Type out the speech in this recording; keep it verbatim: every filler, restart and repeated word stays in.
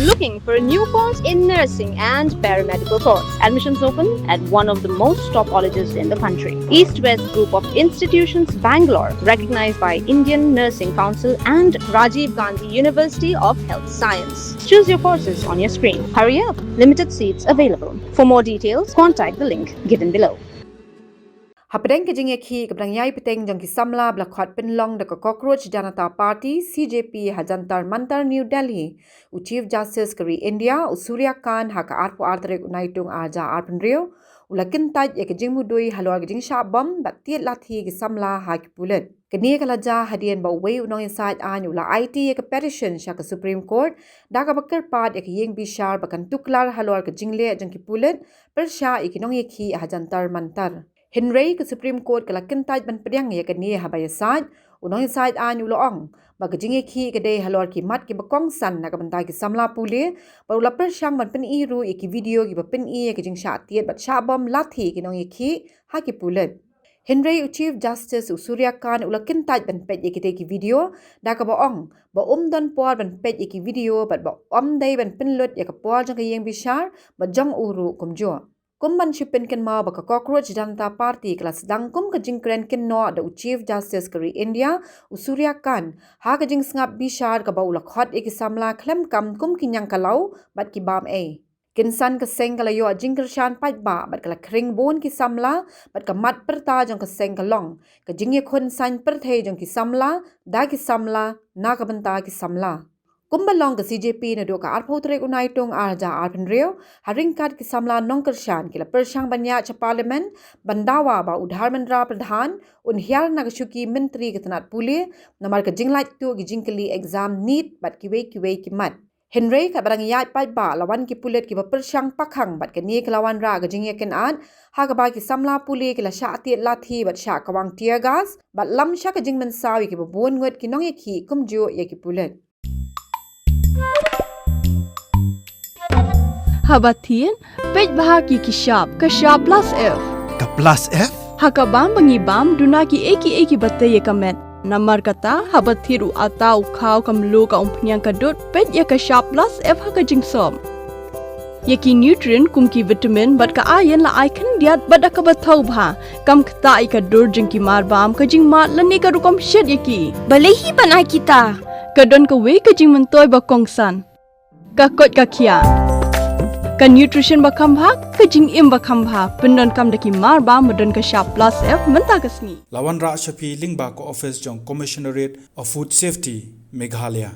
Looking for a new course in nursing and paramedical course? Admissions open at one of the most top colleges in the country. East West Group of Institutions, Bangalore, recognized by Indian Nursing Council and Rajiv Gandhi University of Health Science. Choose your courses on your screen. Hurry up, limited seats available. For more details, contact the link given below. Hapdeng ka jingïakhih kaba dang ïai bteng jong ki samla ba la khot pynlong da ka Cockroach Janata Party, C J P, ha Jantar Mantar, New Delhi, u Chief Justice ka ri India, u Surya Kant, ha ka arphew ar tarik u Naitung ar hajar arphew hynriew, u la kyntait ïa ka jingmudui halor ka jingshah bom bad tied lathi ki samla ha ki pulit. Kane ka la jia hadien ba uwei u nongïasaid aiñ u la aiti ïa ka petition sha ka Supreme Court, da kaba kyrpad ïa ka ïing bishar ba kan tuklar halor ka jingleh jong ki pulit pyrshah ïa ki nongïakhih ha Jantar Mantar. Hynrei ka Supreme Court ka la kyntait ban pdiang ïa kane haba ïasaid, u nongïasaid aiñ u la ong ba ka jingïakhih ka dei halor ki mat kiba kongsan na ka bynta ki samla pule, bad u la pyrshang ban pyni ruh ïa ki video kiba pyni ïa ka jingshah tied bad shah bom lathi ki nongïakhih ha ki pulit. Hynrei u Chief Justice u Surya Kant u la kyntait ban peit ïa kitei ki video, da kaba ong ba um don por ban peit ïa ki video bad ba um dei ban pynlut ïa ka por jong ka ïing bishar bad jong u ruh kumjuh. Kum ban shu pynkynmaw ba ka Cockroach Janata Party ka la sdang kum ka jingkren kynnoh da u Chief Justice ka ri India, u Surya Kant, ha ka jingsngap bishar kaba u la khot ïa ki samla khlem kam kum ki ñiangkalaw bad ki bam ei. Kynsan ka seng ka la ïoh jingkyrshan paidbah bad ka la khring bun ki samla, bad ka mat pyrta jong ka seng ka long ka jingïakhun saiñ pyrthei jong ki samla da ki samla na ka bynta ki samla. Kumba long ka C J P naduh ka arphew tarik u Naitung ar hajar arphew hynriew, ha ryngkat ki samla nongkyrshan ki la pyrshang ban ïaid sha Parliament ban dawa ba u Dharmendra Pradhan un hiar na ka shuki Myntri ka tnat pule namar ka jinglait tuh ki jingkylli exam NEET bad kiwei kiwei ki mat. Hynrei katba dang ïaid paidbah la wan ki pulit kiba pyrshang pakhang bad kane ka la wanrah ka jingïakynad, ha kaba ki samla pule ki la shah tied lathi bad shah kawang tear gas bad lam sha ka jingmynsaw ïa kiba bun ngut ki nongïakhih kumjuh ïa ki pulit. Haba thied, peit bha ïa ki shap, ka shap plus F. Ka plus F? Ha ka bam ba ngi bam, duna kiei kiei kiba tei ïa ka met. Namar kata, haba thied u atta, u khaw, ka mluh, ka umphniang, ka dud, peit ïa ka shap plus F ha ka jingsop. Ïa ki nutrient kum ki vitamin bad ka iron la ai khyndiat bad da kaba thaw bha. Kam ktah ïa ka dur jong ki marbam, ka jingmad lane ka rukom shet ïa ki. Balei hi ban ai kita? Ka don kawei ka jingmyntoi ba kongsan. Ka koit ka khiah. Ka nutrition ba kham bha, ka jingim ba kham bha. Pyndonkam da ki marbam ba don ka shap plus F mynta ka sngi. La wanrah sha phi lyngba ka office jong Commissionerate of Food Safety, Meghalaya.